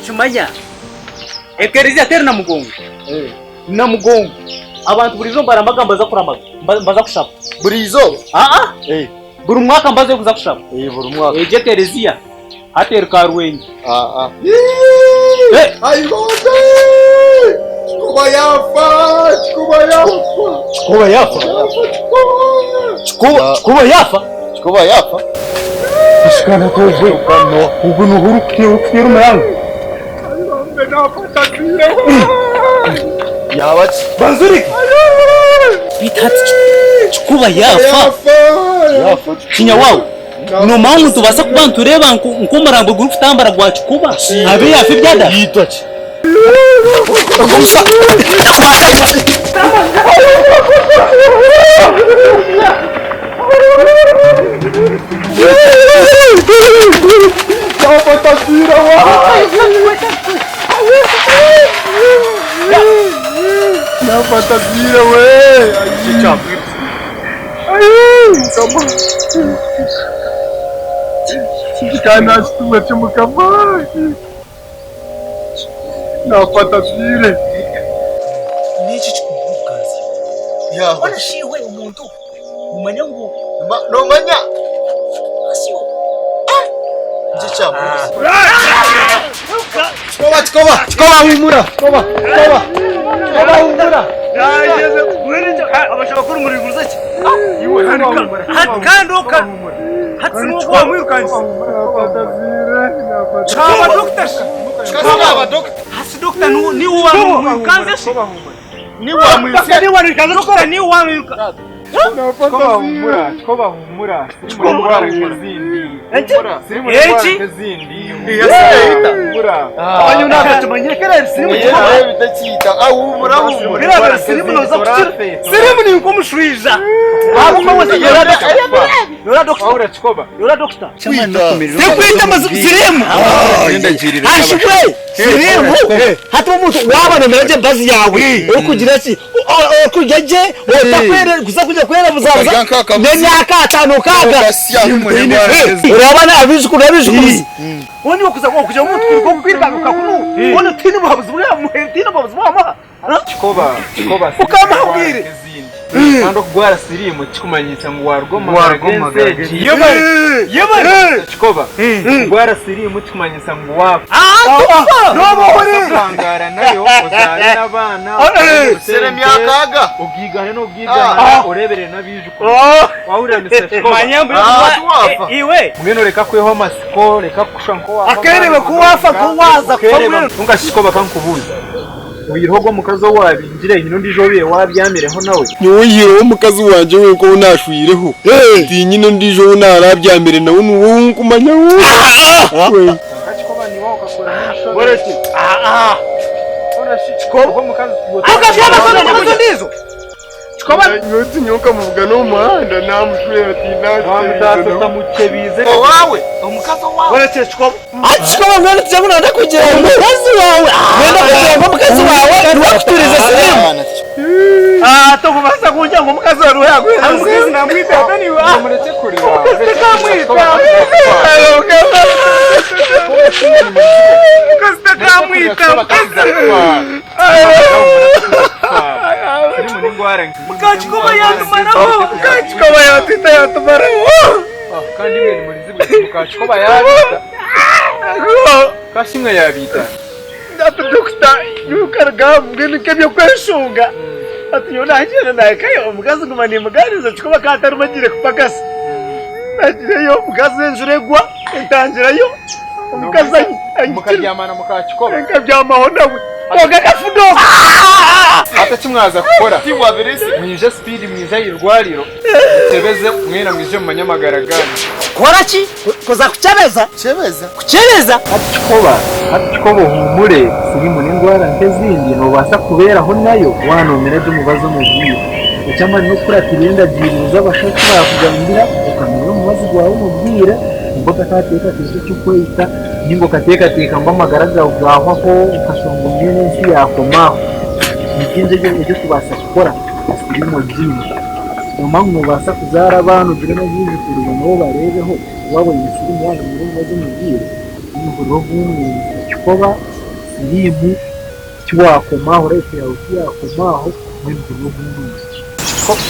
Nokimanya ekereziya teri Namugongo. Namugongo abantu buriijo nibaramaga nibaza kuramaga nibaza kushaba. Buri izooba? Aa buri mwaka nibazayo kuza kushaba. Buri mwaka. Egyo ekereziya hati eri Karwengye. Aa. Aibambe! Kikuba yaafa! Kikuba yaafa! Kikuba yaafa? Yaafa Kikuba! Kikuba Kikuba yaafa? Kikuba yaafa? Kishikana ogwe ogwe nooha orikuteera omuranga? Aibambe naafa tafiireho! Yaaba ki? Banza oreke. Beitu hati Kikuba yaafa? Yaafa! Kinyawaawe noomanya ngu nitubaasa kuba nitureeba nk'omurambo gurikutambura gwa Kikuba abe yaafa ebyadara? Yaitwa ki? Naafa tafiire. N'eki ekikumuhugaza. Yaawe. Hoona shi iwe omuntu nomanya ngu. Nomanya? Nikyo ekyamubuza. Kikoba, kikoba, kikoba humura, kikoba, kikoba, kikoba humura. Kandi oka hati n'oku wamwirukangiza. Kaba dokita shi. Kaba dokita. Hasi dokita niwe wamwirukanze shi. Niwe wamwirukanze. Dokita niwe wamwirukanze. Kikoba humura. Eki? Sirimu ni nk'omushwija. Tekwita amazima sirimu. Ashibwe sirimu hati omuntu waaba nomera gye emibazi yaawe orikugira ki orikurya gye otakwere kuza kurya kwerabuzabuza Okarya nk'akabuzi. n'emyaka ataano nkaaga Ogasya. oraba abaijukuru n'abaijukuruzi Ubundi okuza okugira omuntu kuruga omu kwirukanka kunu hoona tihaine obuhabuzi bwamuha tihaine obuhabuzi bwamuha. Kikoba kikoba Ukamuha obwire. Ezindi. Kandi okugwara siriimu tikikumanyisa ngu waruga omu magara Waruga omu magara g'ensi egi. g'ensi. Yebare yebare. Kikoba kugwara siriimu tikumanyisa ngu waafa. Nooba ohuriire. Kuhangaara nayo ozaare n'abaana Sere emyaka aga. ogiigane n'ogiigana oreeberere n'abaijukuru. Wahurira Mister Kikoba? Manya mbwenu Ah, tiwaafa. iwe. Mbwenu reka kweha amatsiko reka kushusha nk'owaafa. Akeereba ku waafa ku waaza kufa Okeereba. mbwenu. Kwonka shi Kikoba kankubuuze. Oyihireho ogwo omukazi ou waabingire, haine ondiijo ou obaire waabyamireho nawe? Nyowe oyihireho omukazi wangye wenka ou naashwireho, tiinyine ondiijo ou naaraabyamire nawe niwe ou nkumanya wenka. Kwonka kikoba naiwe okakoramu enshobe. Ogwo omukazi Nyowe tinyowe nkamubugana omu muhanda naamushwera Wamutaasa otamukyebiize. Owaawe, omukazi owaawe. Hati kikoba mbwenu tija ngu nanda kugira ngu omukazi wawe nenda kugira ngu omukazi wawe niwe akuturize sirimu. Tokubaasa kungira ngu omukazi wawe niwe yakuhereza sirimu. Mureke kurira. Mukakikoba yatumaraho. Mukakikoba yatwita yatumaraho. Kandi imwe nimurizibwe mukakikoba yabita. Kashimwe yabita. Ati dokita yukaruga mbwenu nk'ebyokweshunga. Ati nyowe nagyenda nahikayo omukazi nguma nimuganiriza kikoba akaba atarimu agiire kupakasa. Nagireyo omukazi enjura egwa entangirayo omukazi anyikiriza. Mukabyamana mukakikoba. Nkabyamaho nawe. Kwonka akafudoka. Hati eki mwaza kukora mwije speed mwije aha irwariro mukyebeze mwena mwije mumanye amagara ganyu. Kukora ki? Kuza kukyebeza? Kyebeza. Kukyebeza? Hati kikoba hati kikoba ohuumure siriimu n'endwara nk'ezindi noobaasa kubeeraho nayo waaba noomira gye omubazi omu bwire. Eky'amaani n'okukuratira endagiriro z'abashaho eki baakugambira okamira omubazi gwawe omu bwire kwonka otakaateekateeka eky'okweita. Nainga okateekateeka ngu amagara gaawe gaahwaho okashanga mbwenu ensi yaakoma aho. Ni bingi ebi orikubaasa kukora siriimu ogiine. Noomanya ngu noobaasa kuzaara abaana ogire n'abaijukuru nabo obareebeho waaba oine siriimu waaba noomira omubazi omu bwire, nohurira ohuumwire. Kikoba. Siriimu tiwakoma aho, life yaawe tiyakoma aho, mbwenu guri ogundi omugisha.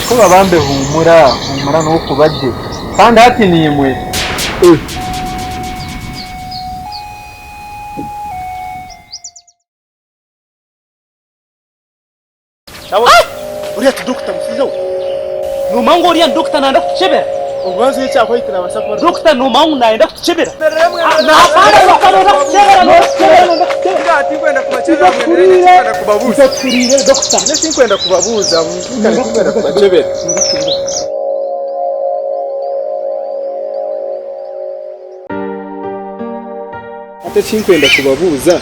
Kikoba bambe huumura, huumura n'okuba gye. Kandi hati niimwe. Uriya ti dokita mushaija we. Noomanya ngu oriya ni dokita nayenda kutukyebera? Obubanza ekyakwahika nabaasa kuba ari Dokita noomanya ngu nayenda kutukyebera? Nayenda kutukyebera, nayenda kutukyebera. Tinkwenda kubakyebera tinkwenda kubabuuza. Tinkwenda kubabuuza, tinkwenda kubakyebera. Hati eki nkwenda kubabuuza,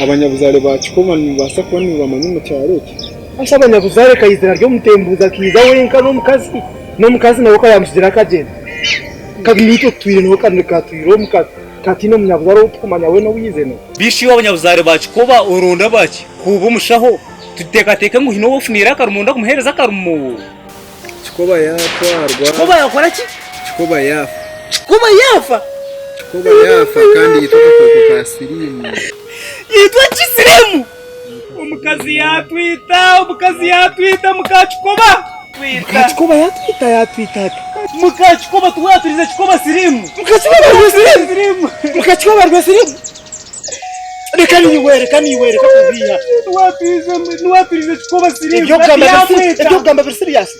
abanyabuzaare ba Kikoma nimubaasa kuba nimubamanya omu kyaro eki? Haza abanyabuzaare kaizira ari omutembuuzi akaiza wenka n'omukazi, n'omukazi nawe ka yaamutsigira akagyenda. Kandi naitwe tutwire nawe kandi katwire omuka katiine omunyabuzaare ou tukumanya weena ou yaizire. Bishi iwe abanyabuzaare ba Kikoba oronda baki? Kuuba omushaho, tuteekateeke ngu haine ou ofuniire akarimo orenda kumuheereza akarimo? Kikoba yaatwarwa. Kikoba yaakora ki? Kikoba yaafa. Kikoba yaafa? Kikoba yaafa kandi yaitwa akakooko ka siriimu. Yaitwa ki siriimu? Omukazi yaatwita, omukazi yaatwita muka Kikoba. Muka Kikoba yaatwita, yaatwita ata? Muka Kikoba tiwaturize Kikoba siriimu. Muka Kikoba arwaire siriimu? Muka Kikoba arwaire siriimu? Reka niiwe, reka niiwe, reka kubiiha. Niwaturize Kikoba siriimu. Eby'okugamba biri eby'okugamba biri siriyasi.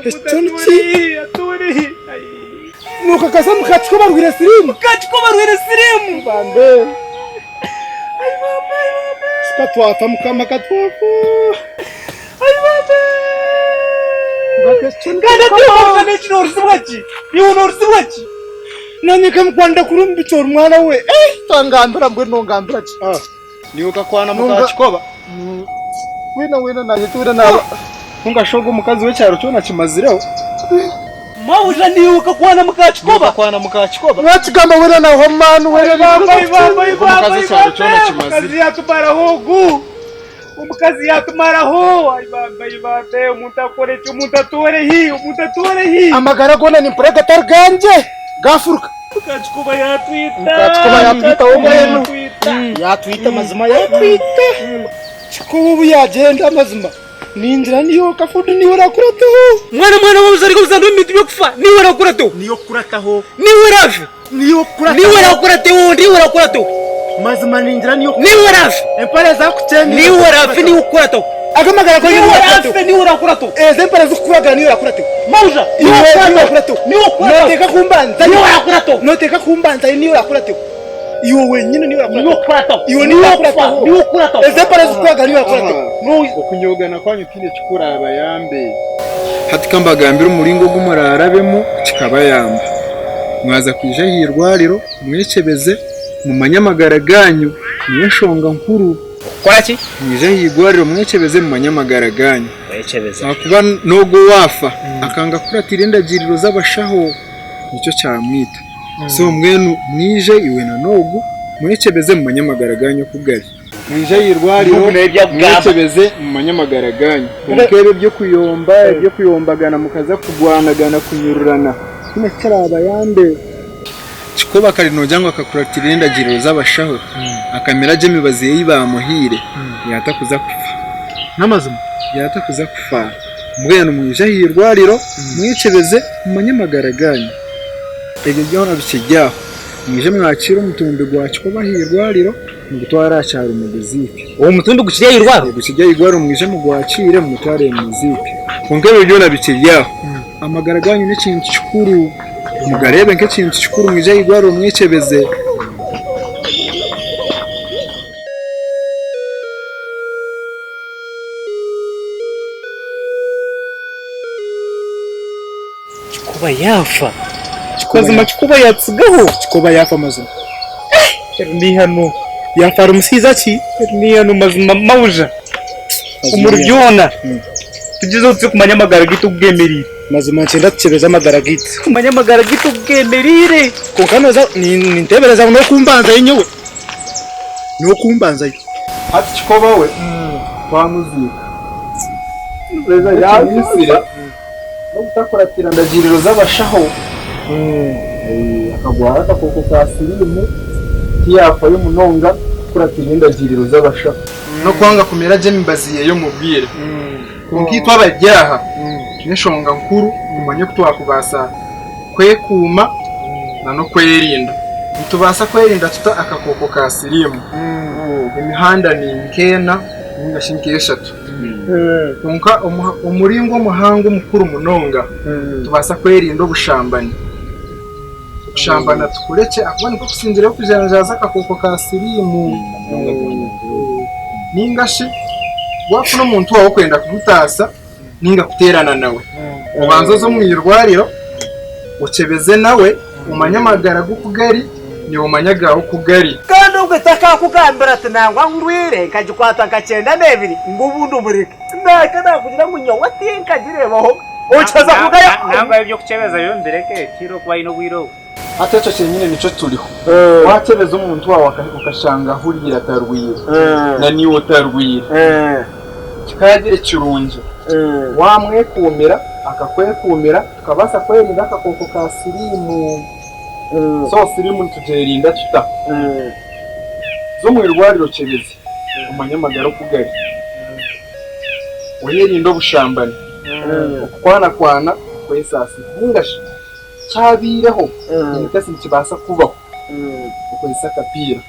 Ekyo niki? Nokakasa muka Kikoba arwaire siriimu? Muka Kikoba arwaire siriimu. Bambe. Katwafa mukama katwafa. Nanye kamukwanda kuri omu bicu ori mwana we. Eh, tangambira mbwenu nongambira ki? Niiwe okakwana muka Kikoba? Wena wena nanye tiwena naba. Kwonka shi ogwo omukazi w'ekyaro kyona akimazireho. Mawuja niiwe okakwana muka Kikoba? Okakwana muka Kikoba? Mwakigamba wena naho mani wena. Omukazi ekyaro kyona akimazireho. Omukazi yatumaraho ogu. Omukazi yatumaraho. Ai bambe ai bambe omuntu akore ki omuntu atoore hi omuntu atoore hi. Amagara goona nimpurira gatari gangye gafuruka. Muka Kikoba yatwita. Muka Kikoba yatwita we mbwenu. Yatwita mazima yatwita. Kikoba obu yagyenda amazima ningira niiwe okafudu niiwe orakurataho. Mwana mwana w'obuzaare bw'obuzando omu bintu by'okufa niiwe orakurataho. Niiwe okukurataho. Niiwe oraafe. Niiwe okukurataho. Niiwe orakurataho niiwe orakurataho. Mazima ningira niiwe Niiwe oraafe. Empare zakukyendera. Niiwe oraafe niiwe okukurataho. Aga amagara gonyine Niiwe niiwe oraafe orakurataho. niiwe orakurataho. Ezo empare zikukuragara niiwe orakurataho. Mauja Iwe niiwe niiwe okukurataho. orakurataho. Niiwe okukurataho. Noteeka kumbanza. Niiwe orakurataho. Noteeka kumbanza niiwe orakurataho. Iwe wenyine niiwe Niiwe orakurataho. okukurataho. Iwe niiwe orakurataho. Niiwe okukurataho. Ezo empare zikukuragara niiwe orakurataho. Okunyogana kwanyu tihaine ekikurabayambe. Hati ka mbagambire omuringo ogu muraarabemu kikabayamba. Mwaza kwija aha irwariro mwekyebeze mumanye amagara gaanyu, niyo nshonga nkuru. Kukora ki? Mwije aha irwariro mwekyebeze mumanye amagara gaanyu. Kwekyebeza. Ahakuba n'ogwo owaafa akanga kukuratira endagiriro z'abashaho nikyo kyamwita. So mbwenu mwije iwe na n'ogwo mwekyebeze mumanye amagara gaanyu oku gari. Mwije aha irwariro mwekyebeze mumanye amagara gaanyu. Kwonka ebi eby'okuyomba, eby'okuyombagana mukaza kurwanagana kunyururana tihaine eki kiraabayambe. Kikoba kare noogira ngu akakuratira endagiriro z'abashaho, akamira gye emibazi ei baamuhaire, yaatakuza kufa. N'amazima? Yaatakuza kufa. Mbwenu mwije aha irwariro mwekyebeze mumanye amagara gaanyu. Ebyo byona bikiri aho, mwije mwakiire omutumbi gwa Kikoba aha irwariro. Mugutware aha kyaro muguziike. Ogwo mutumbi gukiri aha irwariro? Gukiri aha irwariro mwije mugwakiire mumutware mumuziike. Kwonka ebyo byona bikiri aho, amagara gaanyu n'ekintu kikuru. Mugareebe nk'ekintu kikuru mwije aha irwariro mwekyebeze. Kikuba yaafa. Mazima Kikuba yaatsigaho. Kikoba yaafa mazima. Eri n'eihano. Yaafa ari mushaija ki? Eri n'eihano mazima mauja. Omuri byona tugyezeho tuze kumanya amagara gaitu oku gemereire. Mazima nikyenda tukyebeze amagara gaitu. Tumanye amagara gaitu oku gemereire. Kwonka nooza ninteebereza ngu n'okumbanzayo nyowe. N'okumbanzayo. Hati Kikoba we twamuziika. Ekimwitsire n'obutakuratira ndagiriro z'abashaho. Akagwara akakooko ka siriimu tiyaafayo munonga. kukuratira endagiriro z'abashaho n'okwanga kumira gye emibazi ye y'omu bwire. Kwonka itwe abari aha, n'enshonga nkuru kumanya oku twakubaasa kwekuuma n'okwerinda. Nitubaasa kwerinda tuta akakooko ka siriimu? Emihanda ni nk'ena ninga shi nk'eshatu. Kwonka omuringo omuhango omukuru munonga nitubaasa kwerinda obushambani. Okushambana tukurekye ahakuba nikwo kusingireyo kujanjaaza akakooko ka siriimu. Ninga shi waafuna omuntu waawe orikwenda kumutaasa ninga kuteerana nawe, obanze oze omu irwariro okyebeze nawe omanye amagara ge oku gari naiwe omanye agaawe oku gari. Kandi obwo takakugambira ati nangwa ndwire nkagikwatwa nka 92 ngu obundi omureke. Naka nakugira ngu nyowe tinkagireebaho. Okiheza kugaya. Nangwa eby'okukyebeza byo mbireke tihaine okuba aine obwire obwo. Hati ekyo kyenyine nikyo turiho. Wakyebeza omuntu waawe okashanga ahuriire atarwaire na naiwe otarwaire, kikaagira kirungi wamwekuumira akakwekuumira tukabaasa kwerinda akakooko ka siriimu. So siriimu nitugyerinda tuta? Za omu irwariro okyebeze omanye amagara oku gari. Oyerinde obushambani, okukwanakwana, okwesaasira ninga shi kyabaireho in case nikibaasa kubaho okozesa akapiira.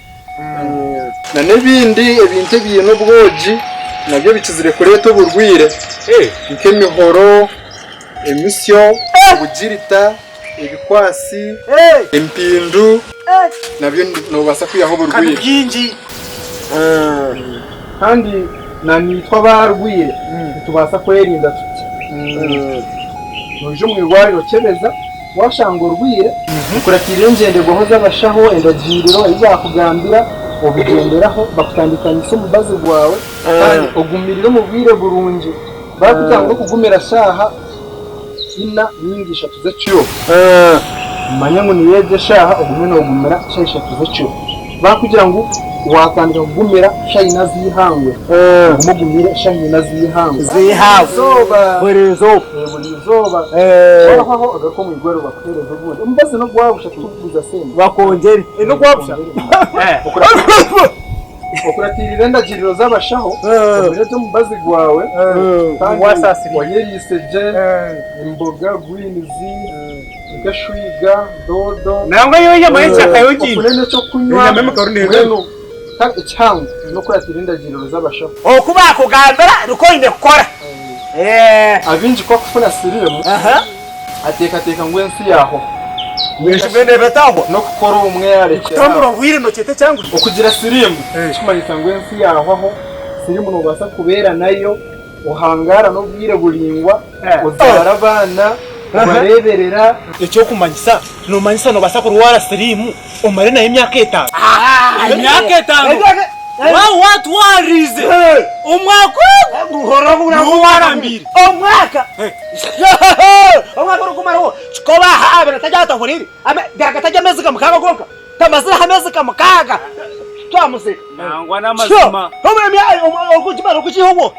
Na n'ebindi ebintu ebiine obwogi nabyo bikizire kureeta oburwaire nk'emihoro, emisyo, obugirita, ebikwasi, empindu nabyo noobaasa kwihaho oburwaire. Kandi nanaitwe abarwaire nitubaasa kwerinda tuti? Noija omu irwariro kyebeza, waashanga orwaire, okuratira engyenderwaho z'abashaho, endagiiriro ei baakugambira obigyenderaho, bakutandikanisa omubazi gwawe kandi ogumirire omu bwire burungi. Baakugira ngu n'okugumira shaaha ina ninga ishatu z'ekiro, manya ngu niyo egyo eshaaha ogume noogumira shaaha ishatu z'ekiro. Baakugira ngu waatandika kugumira shaaha ina z'eihangwe, ogume ogumire shaaha ina z'eihangwe. Z'eihangwe. Buri izooba. Buri izooba. Waahwaho ogaruke omu irwariro bakuheereze ogundi. Omubazi n'ogwa busha titukuguza sente. Bakwongyere. N'ogwa busha. Okuratiirira endagiriro z'abashaho, omire gye omubazi gwawe kandi oyeriise gye emboga, greens, nk'eshwiga, doodo, ofune n'eky'okunywa mbwenu kare ekihango n'okuratira endagiriro z'abashaho. Oku baakugambira nikwo oine kukora. Abaingi ku akufuna siriimu ateekateeka ngu ensi yaahwaho. N'okukora obumwe yarekyera aho. Okugira siriimu tikikumanyisa ngu ensi yaahwaho. Siriimu noobaasa kubeera nayo ohangaara n'obwire buraingwa, ozaara abaana, obareeberera. Eky'okumanyisa, noomanyisa noobaasa kurwara siriimu omare nayo emyaka etaano. Emyaka etaano? Waaba waatwariize omwaka ogu niwo waarambiire. Omwaka! Omwaka orikumaraho kikoba aha abiri atajya atahuriire gaga ameezi nka mukaaga gonka tamazireho ameezi nka mukaaga twamuziika. Nangwa n'amazima. Orikugimara orikugiiha obwo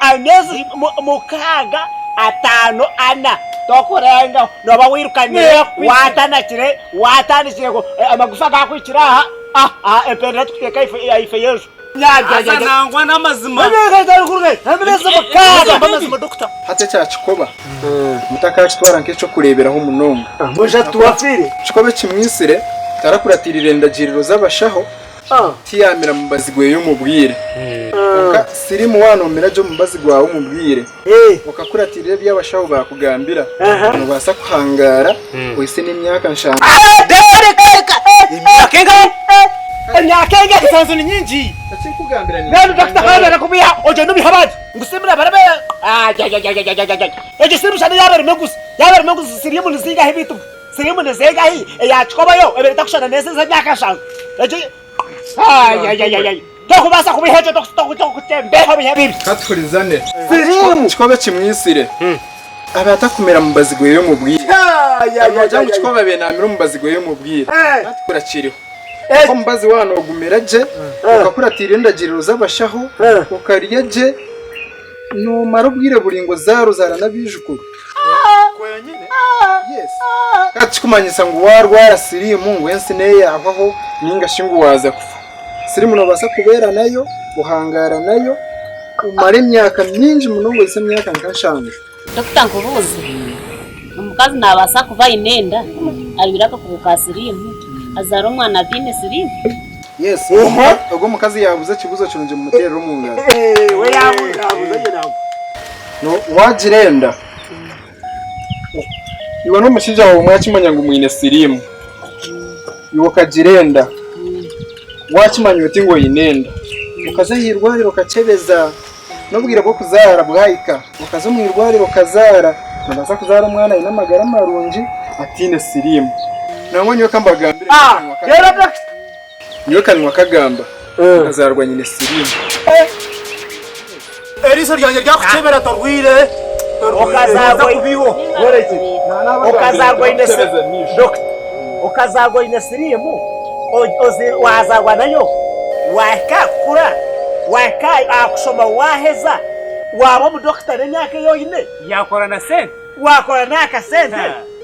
ameezi mukaaga ataano ana tokurengaho nooba wirukanire waatanakire waatandikire amagufa gaakuhikire aha aha empendera tukuteeka ahaifo y'enju. Haza nangwa n'amazima. Hati ekya kikoba mutakakitwara nk'eky'okureeberaho munonga. Kikoba ekimwitsire tarakuratiirire ndagiriro z'abashaho, tiyaamira mubazi gwe omu bwire. Kwonka siriimu waaba noomira gye omubazi gwawe omu bwire, okakuratirira ebi abashaho baakugambira, noobaasa kuhangaara ohitsye n'emyaka nshanju. Emyaka engahi? Emyaka engahi? Nsanju ni nyingi. Eki nkugambira ni Mbwenu dokita hana kubiha ogyenda obiha abandi ngu simura barabe egyo sirimu shana yaaba erimu enguzi yaaba erimu enguzi sirimu nizingahi beitu sirimu nizingahi eya kikoba yo ebaire etakushushana n'ezi ez'emyaka nshanju egyo tokubaasa kubiha ekyo tokutembeho obihe bibi. Ka tuhurizane. Kikoba ekimwitsire abe atakumira mubazi gweye omu bwire. Noogira ngu kikoba abe naamira omubazi gweye omu bwire. Hati kurakiriho. Kwonka omubazi waaba noogumira gye, okakuratiira endagiriro z'abashaho, okarya gye, noomara obwire buraingwa ozaara ozaara n'abaijukuru. Yes. Hati tikikumanyisa ngu waarwara siriimu ngu ensi neeyahwaho nainga shi ngu waaza kufa. Sirimu noobaasa kubeera nayo, ohangaara nayo, omare emyaka mingi munonga ohitsye emyaka nka nshanju. Dokita nkubuuze, omukazi naabaasa kuba aine enda arwaire akakooko ka siriimu azaare omwana ataine siriimu? Yes, ogwo omukazi yaabuuza ekibuuzo kirungi mumuteerere omu ngaro. Waagira enda, iwe n'omushaija waawe mwakimanya ngu mwine siriimu, iwe okagira enda, waakimanya oti ngu oine enda, okaza aha irwariro okakyebeza, n'obwire bw'okuzaara bwahika, okaza omu irwariro okazaara, noobaasa kuzaara omwana aine amagara marungi ataine siriimu. Nangwa nyowe ka mbagambire, nyowe kanywa kagamba, nkazaarwa nyine siriimu. Eriiso ryangye ryakukyebera torwire. Okazaarwa oine siriimu, waazaarwa nayo, waahika kukura, waahika aha kushoma waaheza, waaba omudokita n'emyaka ei oine. Yaakora na sente. Waakora n'aha kasente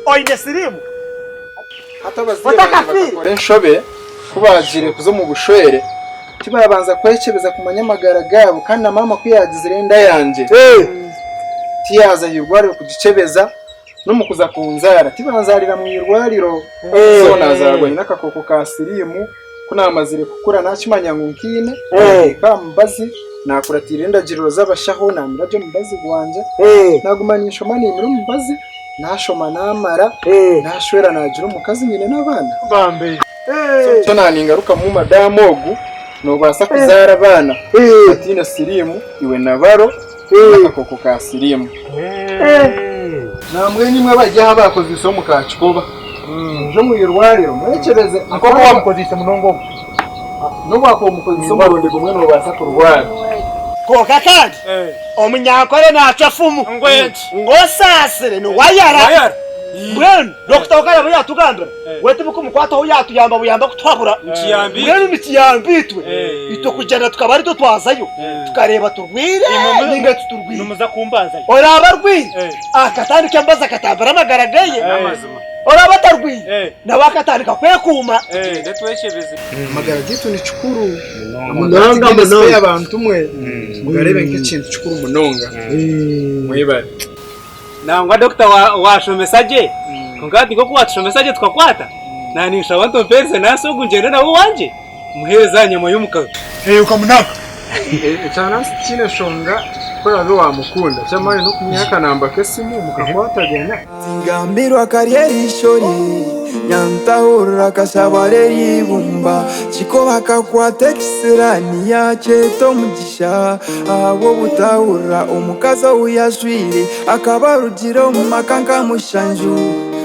oine siriimu. Hati abazaire bangye bakakora enshobe ku baagiire kuza omu bushwere tibaabanza kwekyebeza kumanya amagara gaabo kandi na maama ku yaagizire enda yangye tiyaaza aha irwariro kugikyebeza n'omu kuza kunzaara tibanzaarira mu irwariro so naazaarwa nyine akakooko ka siriimu ku naamazire kukura naakimanya ngu nkaine naateeka aha mubazi naakuratiirira endagiriro z'abashaho naamira gye omubazi gwangye naaguma ninshoma niimira omubazi Naashoma naamara, naashwera naagira omukazi nyine n'abaana. So nikyo naaningarukamu madaamu ogu, noobaasa kuzaara abaana bataine siriimu iwe na baro n'akakooko ka siriimu. Nambwenu imwe abari aha abaakozeise omu ka kikoba, mwije omu irwariro mwekyebeze. Nk'oku waamukozeise munonga ogu. N'obu waakuba omukozeise omurundi gumwe noobaasa kurwara. Kwonka kandi Omunyankore naacwa efumu ngu osaasire niwe ayara. Mbwenu Dokita Okaraba yaatugambira we tibikumukwataho yaatuyamba buyamba kutuhabura. Mbwenu nikiyamba itwe itwe kugyenda tukaba aritwe twazayo tukareeba turwaire ninga titurwaire. Oraaba arwaire akatandika embazo akatambira amagara geye, oraaba atarwaire nawe akatandika kwekuuma. Amagara gaitu ni kikuru. Amagara tigaine sipeya bantu mwe. Mugareebe nk'ekintu kikuru munonga. Mwebare. Nangwa dokita washomesa gye kwonka hati nk'oku watushomesa gye tukakwata naanye ninshaba nti ompeereze nansi ogu ngyende nawe owangye muheereze aha nyama y'omukaru. Ekya nansi tikiine nshonga ku oraabe waamukunda, eky'amaani n'okumwiha akanamba k'esimu mukakwatagana. Tingambirwa kari eriisho rye, Nyantahurira akashaba rye eibumba, Kikoba akakwata ekisiraani yaakyeta omugisha, Ahabw'obutahurira omukazi ou yashweire akaba arugire omu maka nka mushanju.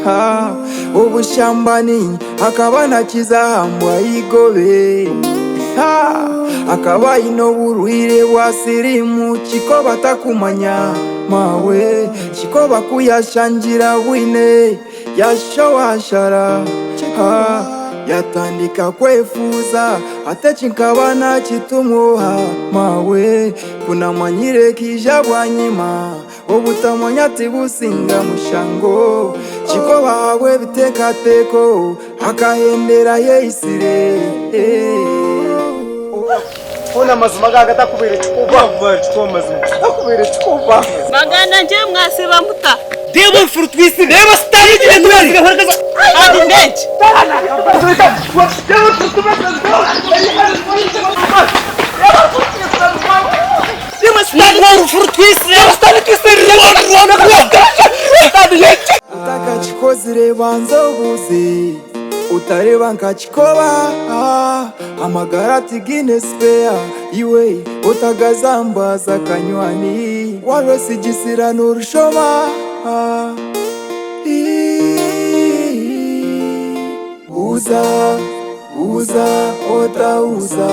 Ha, obushambani akaba nakiza aha mbwa y'eigobe. Ha, akaba aine oburwaire bwa siriimu Kikoba atakumanya. Maawe. Kikoba ku yashangira bwine, yashowashara, ha, yatandika kwefuuza ati eki nkaba nakitumwa oha? Maawe ku namanyire ekaija bwanyima, obutamanya tibusinga mushango. Kikoba ahabw'ebiteekateeko akahendera ayeitsire. Hoona amazima aga gatakubaire kikuba. Gatakubaire kikuba. Baganda ngye mwasiiba muta? Reeba orufuru twitsire. Reeba sitaani egi netubaziga. Kandi n'egi. Reeba sitaani orufuru twitsire. Reeba sitaani twitsire. Otakakikozire banza obuuze. Otareeba nka kikoba Amagara tigaine sipeya Iwe otagazambaza kanywani Warwesigisira norushoma Buuza, buuza otahuuza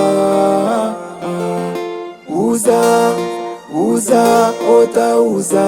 Buuza, buuza otahuuza.